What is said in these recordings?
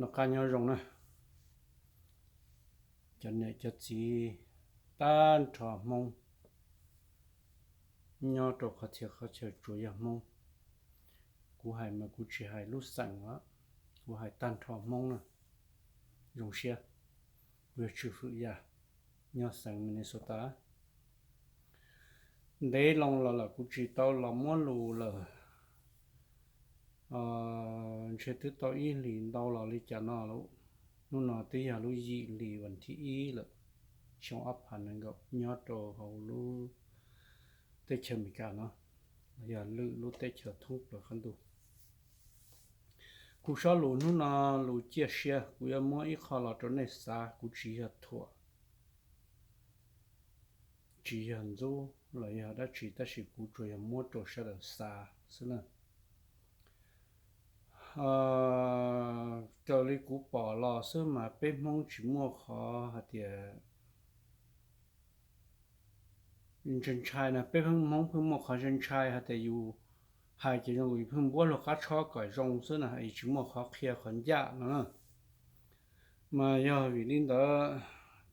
Noj qab nyob zoo na, cov niam cov txiv tag nrho Hmoob nyob rau qhov txhia qhov chaw tsuas yog Hmoob. Kuv hais mas kuv tsis hais lub xeem os, kuv hais tag nrho Hmoob na. Zoo siab, kuv yog Tswv Fwm Yaj, nyob xeev Minnesota. Ntev loo los lawm kuv tsis tau los muab lus lawm. Ntshe twb tau ib hlis ntau los li cas no lawm. Hnub no twb yog lub yim hli vas thib ib lawm, xyoo ob phav nees nkaum, nyob rau hauv lub teb chaws Amelikas no, yog lwm lub teb chaws thoob plaws qab ntuj. Kuv sob lus hnub no, lus ciaj sia, kuv yuav muab ib qho los rau nej xav. Kuv tsis yog thuam, tsis yog ntxub los yog dab tsi, tab sis kuv tsuas yog muab rau sawv daws xav xwb na. Raws li kuv pom los xwb mas peb Hmoob tsis muaj qhov hais tias ntshai ntshai na, peb Hmoob pheej muaj qhov ntshai ntshai hais tias yus hais ces zoo yus pheej npuab luag qab tshob kom zoo xwb na, es tsis muaj qhov qhia qhov ncaj no na. Mas yog vim li ntawd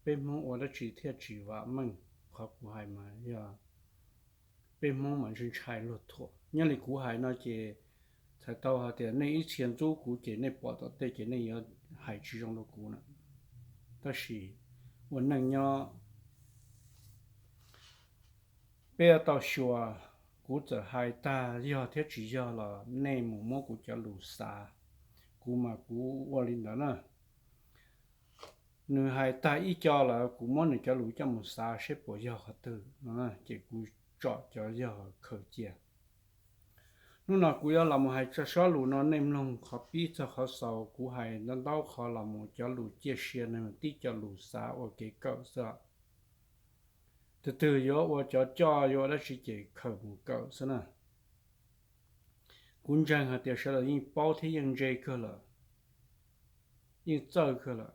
peb Hmoob ua dab tsi thiaj tsis vam meej. Qhov kuv hais mas yog peb Hmoob mas ntshai ntshai luag thuam. Nyob li kuv hais no ces txhais tau hais tias nej ib txhia ntxub kuv ces nej pom tom tej ces nej yuav hais tsis zoo rau kuv na. Tab sis ua neej nyob peb yuav tau xyuas. Kuv txawm hais tag yog thiab tsis yog los nej mus muab kuv cov lus xav. Kuv mas kuv ua li ntawd na. Nws hais tag ib co lawm kuv muab nws cov lus coj mus xav seb puas yog qhov twg no, ces kuv tsom cov yog khaws cia. Hnub no kuv yuav los mus hais tso sob lus no nej mloog qhov pib txog qhov xaus. Kuv hais ntau ntau qhov los mus cov lus ciaj sia no tib co lus xav ua kev kawm xwb. Tus twg yuav ua cov coj yuav ua dab tsi ces khaws mus kawm xwb na. Kuv ntseeg hais tias sawv daws yeej paub thiab yeej ntse kawg lawm, yeej txawj kawg lawm,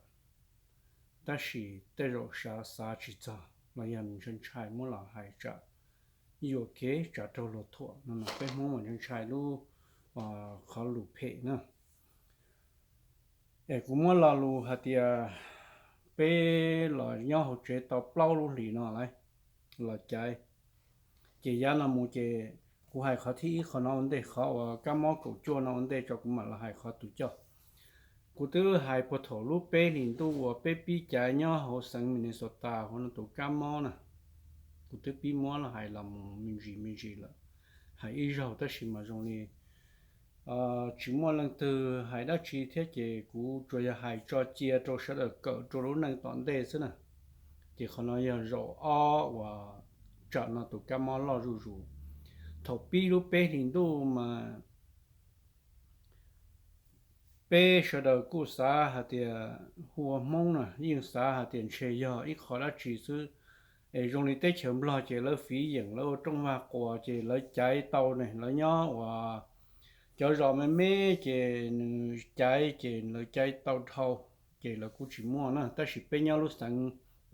tab sis tej zaum xav xav tsis txog los yog ntshai ntshai muab los hais tsam yuam kev tsam raug luag thuam no. Peb Hmoob mas ntshai ntshai lub qhov lus phem na. Es kuv muab lo lus hais tias peb los nyob hauv tsev tau plaub lub hlis no lawm, los caiv. Ces yav no mus ces kuv hais qhov thib ib qhov no ua ntej, qhov uas kab mob kaum cuaj no ua ntej tso kuv mam los hais qhov tus coj. Kuv twb hais puag thaum lub peb hlis ntuj uas peb pib caiv nyob hauv xeev Minnesota hauv no tus kab mob na. Kuv twb pib muab los hais los mus me ntsis me ntsis lawm, hais ib zaug tab sis mas zoo li tsis muaj leej twg hais dab tsi thiab ces kuv tsuas yog hais tso cia rau sawv daws kawm rau lub neej tom ntej xwb na. Ces qhov no yog zaum ob uas tsam no tus kab mob loj zuj zus. Thaum pib lub peb hlis ntuj mas peb sawv daws kuj xav hais tias hu ua Hmoob na yeej xav hais tias ntshe yog ib qho dab tsi xwb. Es zoo li teb chaws Nplog ces lawv fiv yeem lawv ua rooj vag quas ces lawv caiv tau ne, lawv nyob uas cov zos me me ces nws caiv ces lawv caiv tau dhau, ces lawv kuj tsis muaj na. Tab sis peb nyob lub xeev,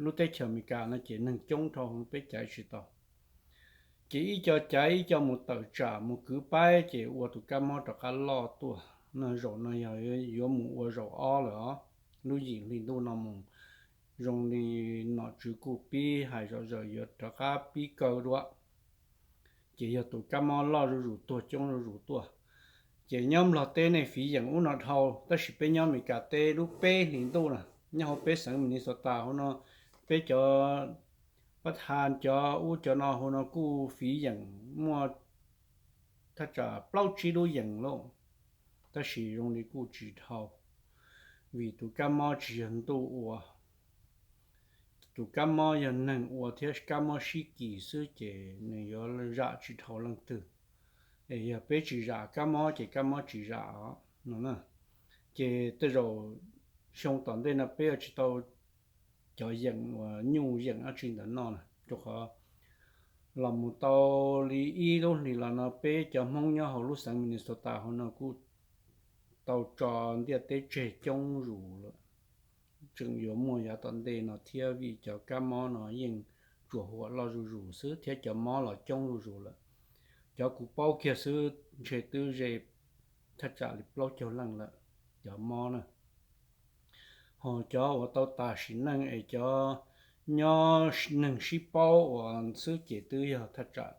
lub teb chaws Amelikas no ces neeg coob dhau peb caiv tsis tau. Ces ib co caiv ib co mus tawm tsam mus kwv paib ces ua tus kab mob rov qab loj tuaj. No zaum no yog yuav mus ua zaum ob lawm os. Lub yim hli ntuj no mus zoo li nom tswv kuj pib hais zom zaws yuav rov qab pib kaw dua. Ces yog tus kab mob loj zuj zus tuaj coob zuj zus tuaj. Ces nyob Nplog teb nej fiv yeem ub no dhau, tab sis peb nyob Amelikas teb lub peb hlis ntuj na, nyob hauv peb xeev Minnesota hauv no, peb cov pab tha cov ub cov no hauv no kuj fiv yeem muaj thaj tsam plaub tsib lub yeem lauj, tab sis zoo li kuj tsis dhau, vim tus kab mob tsis yog ntuj ua. Tus kab mob yog neeg ua thiab kab mob sib kis xwb ces nws yuav zam tsis dhau leej twg. Es yog peb tsis zam kab mob ces kab mob tsis zam os no na. Ces tej zaum xyoo tom ntej no peb yuav tsis tau cov yeem uas nyuj yeem dab tsi ntawd noj na, rau qhov los mus tau li ib lub hlis los no peb cov Hmoob nyob hauv lub xeev Minnesota hauv no kuj tau tso ntiaj teb tseg coob zus lawm. Tseem yuav muaj yav tom ntej no thiab vim cov kab mob no yeej tsuas huam loj zuj zus xwb thiab cov mob los coob zuj zus lawm. Cov kuv paub kiag xwb ntshe twb ze thaj tsam li plaub caug leej lawm cov mob na. Ho cov uas tau tas sim neej es cov nyob neeg sib paub uas xwb ces twb yog thaj tsam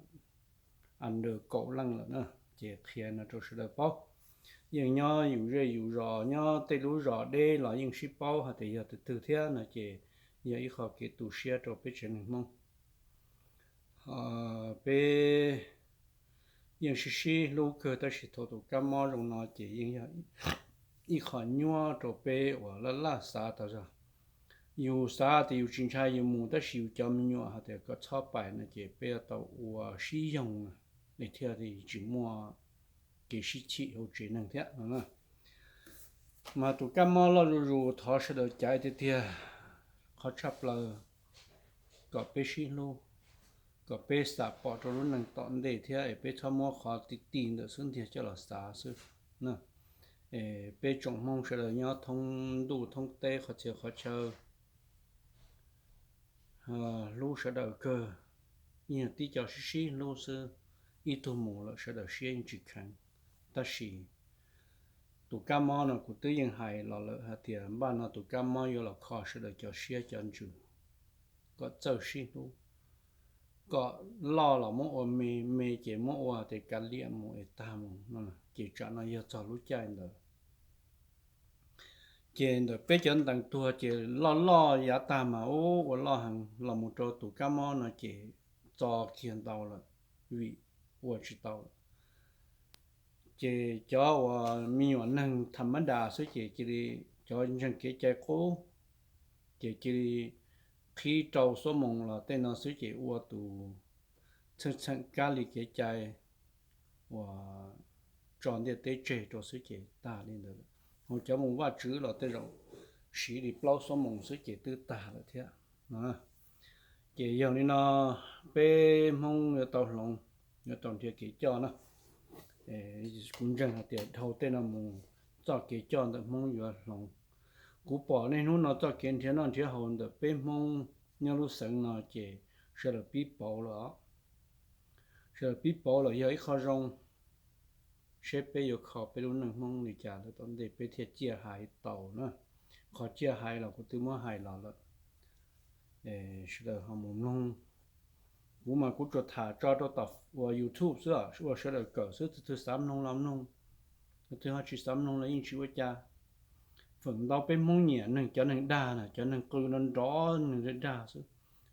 under kaum leej lawm na. Ces qhia no rau sawv daws paub, yeej nyob yus zej yus zos, nyob tej lub zos deb los yeej sib paub hais tias yog tus twg thiab no ces yog ib qho kev tu siab rau peb tsev neeg Hmoob. Peb yeej sib sib hlub kawg tab sis thaum tus kab mob zoo no ces yeej yog ib qho nyuaj rau peb uas laj laj xav tas zog. Yus xav tias yus tsis ntshai yus mus tab sis yus cov me nyuam hais tias kom txhob pais no ces peb yuav tau ua sib yoog es thiaj li tsis muaj kev sib chim hauv tsev neeg thiab no. Mas tus kab mob loj zuj zus thov sawv daws caiv tiag tiag, qhov tshaj plaws kom peb sib hlub, kom peb xam pom rau lub neej tom ntej thiab es peb txhob muab qhov ti ti ntawm xub ntiag coj los xav xwb. Es peb tsoom Hmoob sawv daws nyob thoob ntuj thoob teb qhov txhia qhov chaw, hlub sawv daws kawg, yeej tib co sib sib hlub xwb, ib tug mus lawm sawv daws siab yeej tsis kheev. Tab sis tus kab mob no kuv twb yeej hais los lawm hais tias npaj no tus kab mob yuav los kho sawv daws cov siab cov ntsws, kom txawj sib hlub, kom loj los muab ua me, me ces muab ua tias kav liam mus es tag mus no. Ces tsam no yog txog lub caij ntawd ces ntawm peb cov ntees tuag ces loj loj yav tag mas ua loj heev los mus rau tus kab mob no ces txo kiag ntau lawm, vim ua tsis tau lawm. Ces cov uas me nyuam neeg tham mab das xwb ces cia li, cov ntseeg kev cai qub ces cia li qhib rau xuab moos los tej no xwb ces ua tus txheej txheem kab li kev cai uas tso ntiaj teb tseg rau xwb ces tag li ntawd. Ho cov mus Vajtswv los tej zaum siv li plaub xuab moos xwb ces twb tag lawm thiab. Ces yog li no peb Hmoob yuav tau hloov, yuav tau nrhiav kev coj na. Kuv ntseeg hais tias dhau tej no mus txoj kev coj ntawm Hmoob yuav hloov. Kuv pom niaj hnub no txoj kev nrhiav noj nrhiav haus ntawm peb Hmoob nyob lub xeev no ces sawv daws pib pauv lawm os. Sawv daws pib pauv lawm yog ib qho zoo, seb peb yuav kho peb lub neej Hmoob li cas lawm tom ntej peb thiaj ciaj hais tau na. Qhov ciaj hais los kuv twb muab hais los lawm, sawv daws ho mus mloog. Kuv mas kuv tsuas tham tso rau tom uas YouTube xwb, ua sawv daws kawm xwb, tus twg xav mloog los mloog, tus twg ho tsis xav mloog los yeej tsis ua cas. Feem ntau peb Hmoob nyiam neeg, cov neeg dag na, cov neeg qw nrov nrov, neeg dag dag xwb,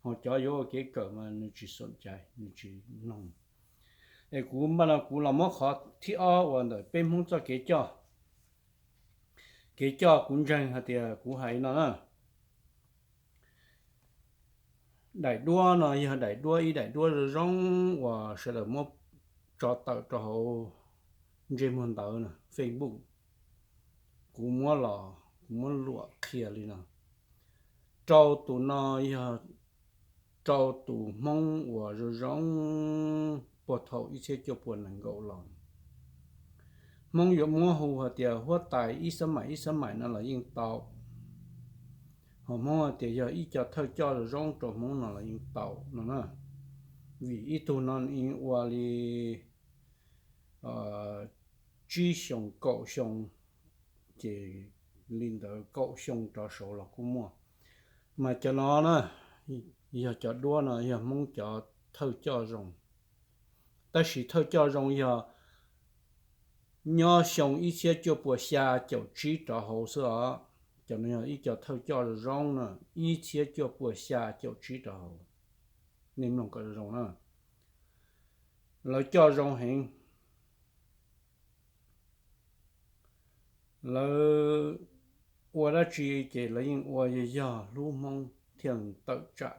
ho cov yuav ua kev kawm mas nws tsis xom cai, nws tsis mloog. Es kuv npaj no kuv los muab qhov thib ob uas ntawm peb Hmoob txoj kev coj. Kev coj kuv ntseeg hais tias kuv hais no na, daim duab no yog daim duab, ib daim duab zoo zoo uas sawv daws muab tso tawm rau hauv ntsej muag ntawv na, Facebook. Kuv muab los, kuv muab luam qhia li no. Rau tus no yog rau tus Hmoob uas zoo zoo puag thaum ib txhiab cuaj puas nees nkaum los. Hmoob yuav muab hu hais tias huab tais ib xab maim ib xab maim no los yeej tau. Ho Hmoob hais tias yog ib co thawj coj zoo zoo rau Hmoob no los yeej tau no na. Vim ib tug no yeej ua li tsib xyoo kaum xyoo, ces li ntawd kaum xyoo rov saud los kuj muaj. Mas cov no na, yog cov duab no yog Hmoob cov thawj coj zoo. Tab sis thawj coj zoo yog nyob xyoo ib txhiab cuaj puas xya caum tsib rov hauv xwb os. Cov no yog ib co thawj coj zoo zoo na, ib txhiab cuaj puas xya caum tsib rov hauv. Nej mloog kom zoo zoo na. Lawv coj zoo heev. Lawv ua dab tsi ces lawv yeej ua yog yog hlub Hmoob thiaj tawm tsam,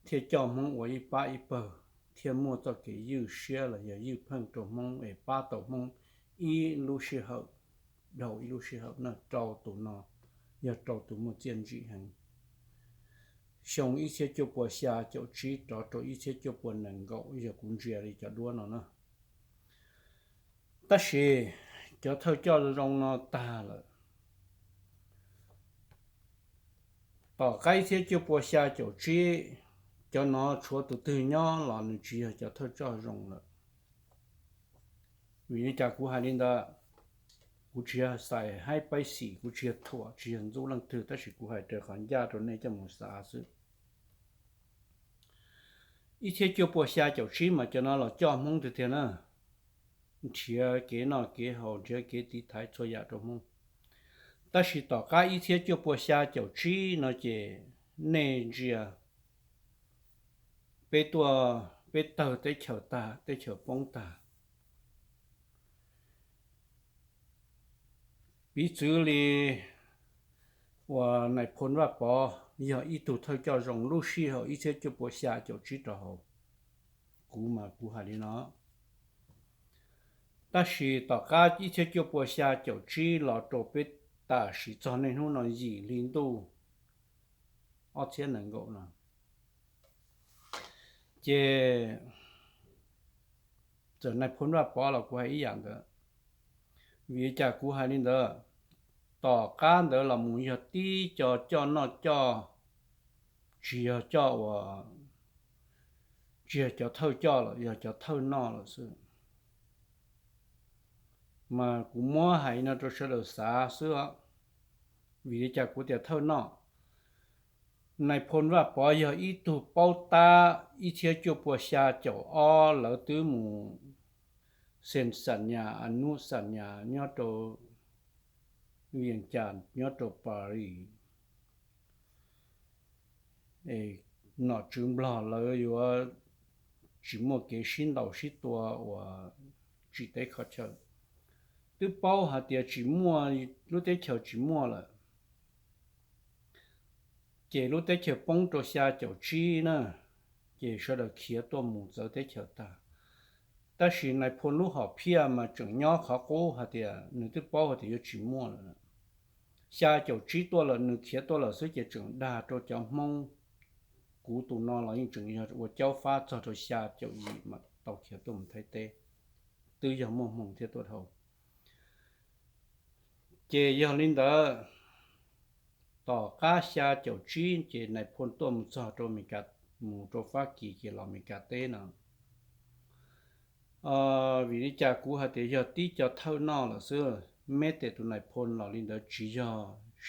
thiaj coj Hmoob ua ib pab ib pawg, thiaj muaj txoj kev ywj siab los yog ywj pheej rau Hmoob es pab tau Hmoob ib lub sij hawm dhau ib lub sij hawm na. Rau tus no yog rau tus muaj txiaj ntsim heev. Xyoo ib txhiab cuaj puas xya caum tsib rov rau ib txhiab cuaj puas nees nkaum yog kuv ntsia li cov duab no na. Tab sis cov thawj coj zoo no tag lawm. Tom qab ib txhiab cuaj puas xya caum tsib, cov no tshuav tus twg nyob los nws tsis yog cov thawj coj zoo lawm. Vim li cas kuv hais li ntawd? Kuv tsis yog xais haib paib xim, kuv tsis yog thuam, tsis yog ntxub leej twg, tab sis kuv hais raws qhov ncaj rau nej coj mus xav xwb. Ib txhiab cuaj pua xya caum tsib mas cov no los coj Hmoob tiag tiag na, nrhiav kev noj kev haus, nrhiav kev tiv thaiv txhua yam rau Hmoob. Tab sis tom qab ib txhiab cuaj pua xya caum tsib no ces nej ntsia, peb tuaj, peb tawg teb chaws tag, teb chaws poob tag. Piv txwv li uas Nais Phoo Vaj Pov yog ib tug thawj coj zoo lub sij hawm ib txhiab cuaj pua xya caum tsib rau hauv, kuv mas kuv hais li no. Tab sis tom qab ib txhiab cuaj pua xya caum tsib los rau peb tam sim txog niaj hnub no yim hli ntuj ob txhiab nees nkaum no, ces txawm Nais Phoo Vaj Pov los kuv hais ib yam ntawd. Vim li cas kuv hais li ntawd? Tom qab ntawd los mus yog tib co coj noj coj, tsis yog coj uas, tsis yog cov thawj coj lawm, yog cov thawj noj lawm xwb. Mas kuv muab hais no rau sawv daws xav xwb. Vim li cas kuv tias thawj noj? Nais Phoo Vaj Pov yog ib tug paub tab ib txhiab cuaj pua xya caum ob lawv twb mus xees xam nyas, anub xam nyas nyob rau Vias Cas, nyob rau Paris, nom tswv Nplog lawv yuav tsis muaj kev sib ntaus sib tua uas tsim teb kho chaw. Twb paub hais tias tsis muaj, lub teb chaws tsis muaj lawm. Ces lub teb chaws poob rau xya caum tsib na, ces sawv daws khiav tuaj mus txawv teb chaws tag. Tab sis Nais Phoo lub hom phiaj mas tseem nyob qhov qub hais tias nws twb paub hais tias yuav tsis muaj lawm. Xya caum tsib tuaj lawm, nws khiav tuaj lawm xwb ces tseem dag rau cov Hmoob. Kuv tus no los yeej tseem yog ua caub fab txog rau xya caum yim mas tau khiav tuaj mus Thaib teb, twb yog muaj hmoo thiab tuaj dhau. Ces yog li ntawd, tom qab xya caum tsib ces Nais Phoo tuaj mus txog rau Amelikas, mus rau Fab Kis ces los Amelikas teb no. Vim li cas kuv hais tias yog tib co thawj noj lawm xwb, meb tes tus Nais Phoo los li ntawd tsis yog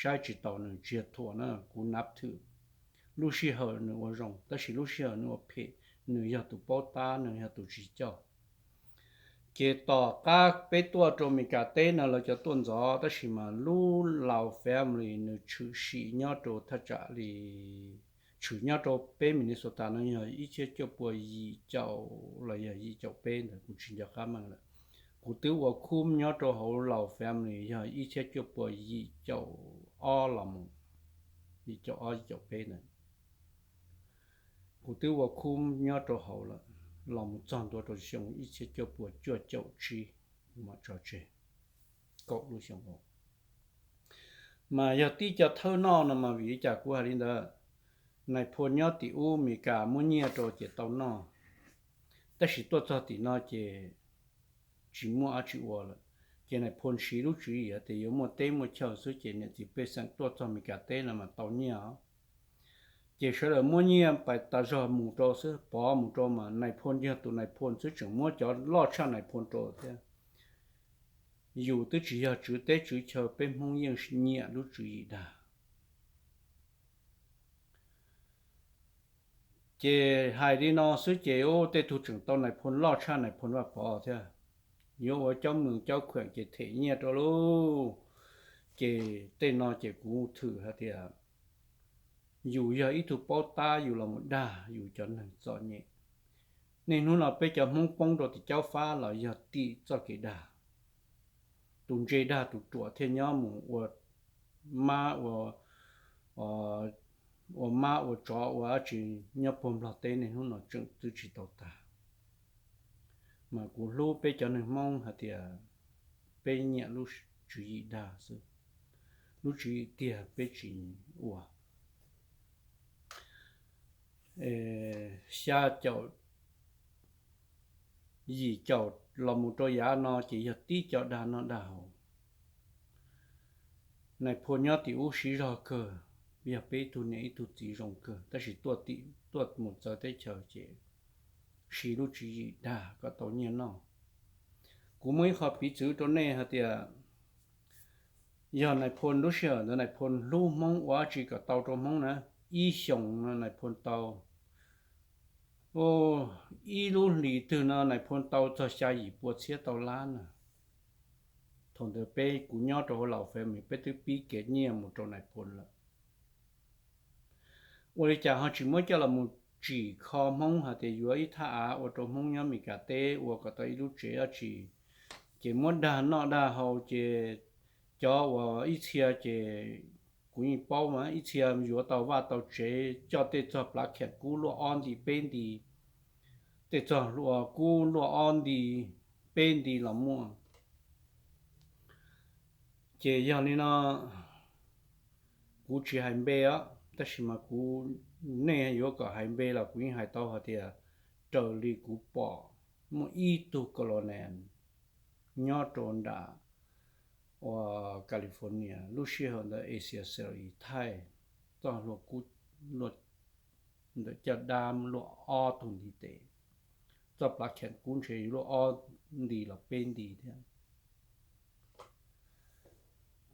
saib tsis taus nws, tsis yog thuam na, kuv nav thwm lub sij hawm nws ua zoo, tab sis lub sij hawm nws ua phem, nws yog tus paub tab, nws yog tus tsis coj. Ces tom qab peb tuaj rau Amelikas teb no lawv cov tuaj ntxov, tab sis mas lub Laus family nws tshwm sim nyob rau thaj tsam li, tshwm nyob rau peb Minnesota no yog ib txhiab cuaj pua yim caum los yog yim caum peb ntawd, kuv tsis nco qab meej lawm. Kuv twb ua khub nyob rau hauv Laus family yog ib txhiab cuaj pua yim caum ob los mus, yim caum ob yim caum peb ntawd. Kuv twb ua khub nyob rau hauv lawm, los mus txog ntua rau xyoo ib txhiab cuaj pua cuaj caum tsib, kuv mam tso tseg kaum lub xyoo. Mas yog tib co thawj noj no mas vim li cas kuv hais li ntawd? Nais Phoo nyob tim ub Amelikas muab nyiaj rau ces tau noj, tab sis tuaj txog tim no ces tsis muaj dab tsi ua lawm. Ces Nais Phoo siv lub tswv yim tias yuav muaj teb muaj chaw xwb ces niam txiv pej xeem tuaj txog Amelikas teb no mas tau nyiaj os. Ces sawv daws muab nyiaj pais tas zog mus rau xwb, pov mus rau mas Nais Phoo yog tus Nais Phoo xwb tseem muab cov loj tshaj Nais Phoo rau thiab. Yus twb tsis yog tswv teb tswv chaw, peb Hmoob yeej nyiam lub tswv yim dag. Ces hais li no xwb ces ub tej tug tseem tau Nais Phoo loj tshaj Nais Phoo Vaj Pov thiab. Yuav ua caub moos caub khuam ces them nyiaj rau lauj. Ces tej no ces kuv thwm hais tias yus yog ib tug paub tab yus los mus dag yus cov neeg txom nyem. Niaj hnub no peb cov Hmoob poob rau tim caub fab los yog tim txoj kev dag. Tus ntse dag tus ruam thiaj nyob mus ua mab ua, ua mab ua tsov ua dab tsi nyob puag Nplog teb niaj hnub no tseem twb tsis tau tag. Mas kuv hlub peb cov neeg Hmoob hais tias peb nyiam lub tswv yim dag xwb, lub tswv yim tiag peb tsis ua. Xya caum yim caum los mus rau yav no ces yog tib co dag noj dag haus. Nais Phoo nyob tim ub siv zog kawg, yog peb ib tug niam ib tug txiv zoo kawg, tab sis tuaj tim, tuaj mus txawv teb chaws ces siv lub tswv yim dag kom tau nyiaj noj. Kuv muaj ib qho piv txwv rau nej hais tias Yog Nais Phoo lub sij hawm ntawd Nais Phoo hlub Hmoob ua dab tsi kom tau rau Hmoob na, ib xyoos no Nais Phoo tau, ib lub hlis twg no Nais Phoo tau txog xya yim pua txhiab tau lab na. Thaum ntawd peb kuv nyob rau hauv Laus Fem Mis peb twb pib kev nyiaj mus rau Nais Phoo lawm. Ua li cas ho tsis muab coj los mus tsim kho Hmoob hais tias yuav ib thaj av ua rau Hmoob nyob Meskas teb ua kom tau ib lub tsev dab tsi, ces muab dag noj dag haus ces cov uas ib txhia ces kuv yeej paub mas ib txhia yuav tau vaj tau tsev coj tej txog plav kheem kub luaj ob nti peb nti, tej txog hlua kub luaj ob nti peb nti los muaj. Ces yog li no, kuv tsis hais npe os, tab sis mas kuv, nej yuav kom hais npe los kuv yeej hais tau hais tias raws li kuv pom muaj ib tug colonel nyob rau nram uas California lub sij hawm ntawd Asia Series thaij txoj hlua kub ntawm caj dab luaj ob tug ntiv tes, txoj plav kheem kub ntshe luaj ob nti los peb nti thiab.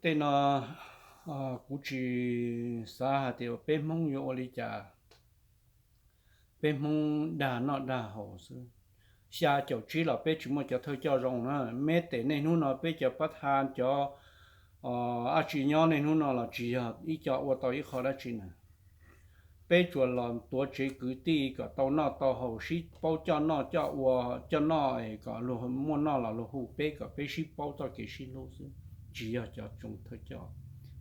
Tej no kuv tsis xav hais tias peb Hmoob yuav ua li cas, peb Hmoob dag noj dag haus xwb. Xya caum tsib los peb tsis muaj cov thawj coj zoo na, meb tes nej hnub no peb cov pab tha cov dab tsi nyob nej hnub no los tsis yog ib co ua tau ib qho dab tsi na. Peb tsuas los tuav tsev kwv tij kom tau noj tau haus, sib paub coj noj coj ua, coj noj es kom luag muaj noj los luag hu peb kom peb sib paub txoj kev sib hlub xwb, tsis yog cov tsoos thawj coj.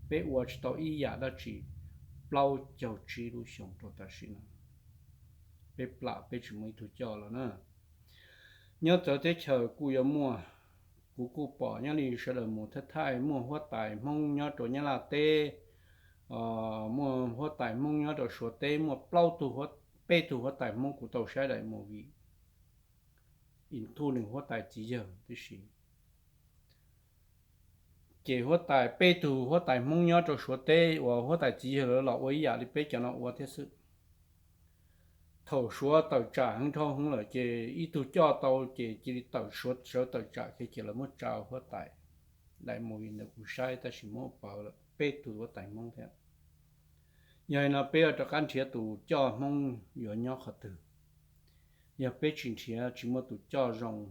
Peb ua tsis tau ib yam dab tsi plaub caug tsib lub xyoo rau tam sim no. Peb plam peb tsis muaj ib tug coj los na. Nyob txawv teb chaws kuj yuav muaj, kuv kuj pom nyob li sawv daws mus thaij thaij muaj huab tais Hmoob nyob rau Nyab Laj teb, muaj huab tais Hmoob nyob rau Suav teb, muaj plaub tug, peb tug huab tais Hmoob kuv tau saib daim movie, ib tug nws huab tais txiv yawg tib si. Ces huab tais, peb tug huab tais Hmoob nyob rau Suav teb uas huab tais txiv yawg lawv los ua ib yam li peb cov no ua thiab xwb. Thaum Suav tawm tsam heev dhau heev lawm ces ib tug coj tau ces cia li tawm, Suav sawv tawm tsam kiag ces lawv muab tsa huab tais. Daim movie ntawd kuv saib tab sis muab pawv lawm, peb tug huab tais Hmoob thiab. Yog li no peb yuav rov qab nrhiav tus coj Hmoob yuav nyob qhov twg? Yog peb tsis nrhiav, tsis muaj tus coj zoo,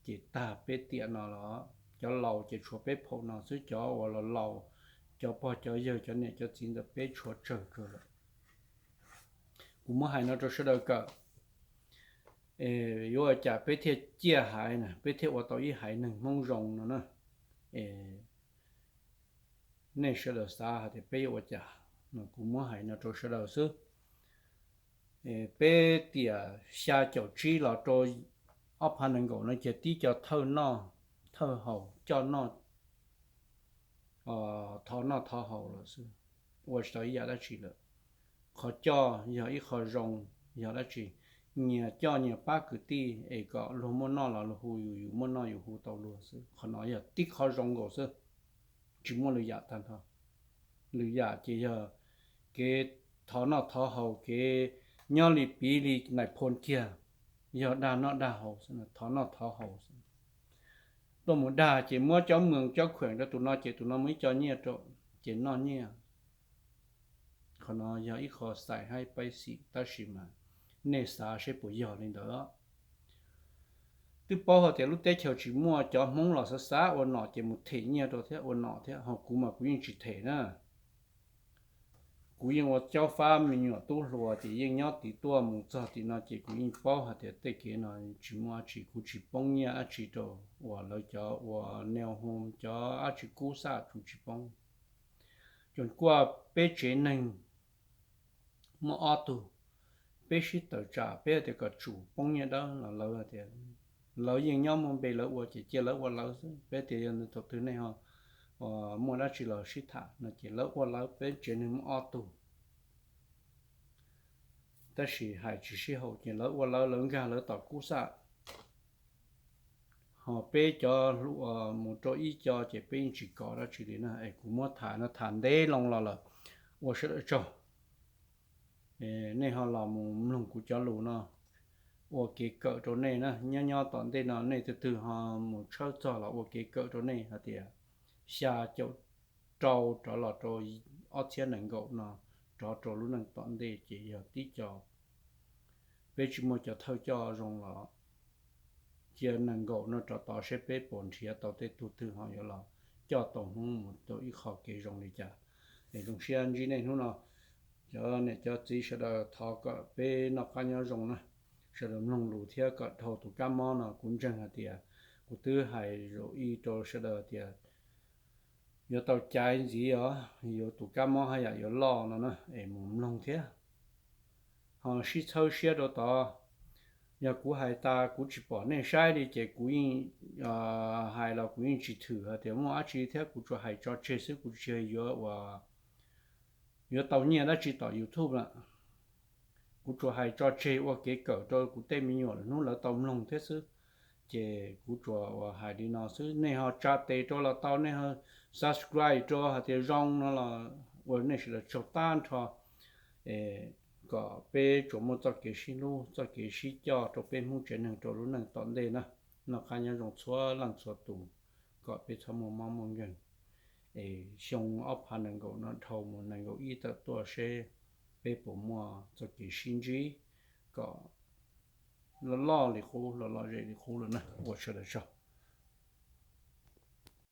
ces tag peb tiam no los. Cov laus ces tshuav peb phaum no xwb, cov uas los laus, cov pog cov yawg cov niam cov txiv ntawm peb tshuav tsawg kawg lawm. Kuv muab hais no rau sawv daws kawm, yuav ua cas peb thiaj ciaj haiv na, peb thiaj ua tau ib haiv neeg Hmoob zoo no na. Nej sawv daws xav hais tias peb yuav ua cas no, kuv muab hais no rau sawv daws xwb. Peb tiam xya caum tsib los rau ob phav nees nkaum no ces tib co thawj noj thawj haus, coj noj, thov noj thov haus lawm xwb, ua tsis tau ib yam dab tsi lawm. Qhov coj yog ib qho zoo, yog dab tsi? Nyias coj nyias pab kwv tij es kom luag muaj noj los luag hu yus, yus muaj noj yus hu tau luag xwb. Qhov no yog tib qho zoo nkaus xwb, tsis muaj lwm yam tag nrho. Lwm yam ces yog kev thov noj thov haus, kev nyob li piv li nais phoo kiag, yog dag noj dag haus xwb, thov noj thov haus xwb. Tuaj mus dag ces muab cov mws cov khuem rau tus no ces tus no muaj ib co nyiaj rau, ces noj nyiaj. Qhov no yog ib qho xais haib paib xim tab sis mas nej xav seb puas yog li ntawd. Twb paub hais tias lub teb chaws tsis muaj, cov Hmoob los xav xav ua nom ces mus them nyiaj rau thiab ua nom thiab, ho kuv mas kuv yeej tsis them na. Kuv yeej ua caub fab me nyuam tub hluas ces yeej nyob tid tuaj mus txog tim no ces kuv yeej paub hais tias tej kev no tsis muaj dab tsi, kuv tsis poob nyiaj dab tsi rau uas lawv cov uas neo hu cov dab tsi kub xaj, kuv tsis poob. Cov kuaj peb tsev neeg muaj ob tug, peb sib tawm tsam, peb tias kom tsum poob nyiaj dawb los lawv tias lawv yeej nyob muaj npe lawv ua ces cia lawv ua lawv xwb. Peb tias yog thaum twg nej ho muaj dab tsi los sib tham no ces lawv ua lawv, peb tsev neeg muaj ob tug. Tab sis hais tsis sib haum ces lawv ua lawv, lawv nkag lawv tom kub xaj. Ho peb cov hluas mus rau ib co ces peb yeej tsis kov dab tsi li na. Es kuv muab tham no tham ntev loo los lawm, ua sawv daws tsaug. Nej ho los mus mloog kuv cov lus no ua kev kawm rau nej na. Nyob nyob tom ntej no nej twg twg ho mus tshawb txog los ua kev kawm rau nej hais tias xya caum rau rov los rau ob txhiab nees nkaum no, rov rau lub neej tom ntej ces yog tib co peb tsis muaj cov thawj coj zoo los cia nees nkaum no rov tod seb peb puas nrhiav tau tej tug twg ho yuav los coj tau Hmoob mus tau ib qho kev zoo li cas. Es zoo siab ntsib nej hnub no, cov niam cov txiv sawv daws thov kom peb noj qab nyob zoo na, sawv daws mloog lus thiab kom dhau tus kab mob no. Kuv ntseeg hais tias kuv twb hais zaum ib rau sawv daws tias yuav tau caiv ntxiv os, yuav tus kab mob haj yam yuav loj no na, es mus mloog thiab ho sib txhawb siab rau tod. Yog kuv hais tas kuv tsis pom nej saib li ces kuv yeej hais los kuv yeej tsis thwm hais tias muaj dab tsi thiab, kuv tsuas hais tso tseg xwb, kuv tsis yuav ua, yuav tau nyiaj dab tsi tom YouTube lawm. Kuv tsuas hais tso tseg ua kev kawm rau kuv tej me nyuam hnub lawv tau mloog thiab xwb. Ces kuv tsuas ua hais li no xwb, nej ho tsa tes rau los tau, nej ho subscribe rau hais tias zoo no los ua nej sawv daws tsaug tag nrho. Kom peb tsuas muaj txoj kev sib hlub, txoj kev sib coj rau peb Hmoob tsev neeg rau lub neej tom ntej na. Noj qab nyob zoo txhua leej txhua tus, kom peb txhob muaj mob muaj nkeeg. Es xyoo ob phav nees nkaum no dhau mus nees nkaum ib tawm tuaj seb peb puas muaj txoj kev sib ntsib kom loj loj li qub, loj loj zem li qub lawm na. Ua sawv daws tsaug.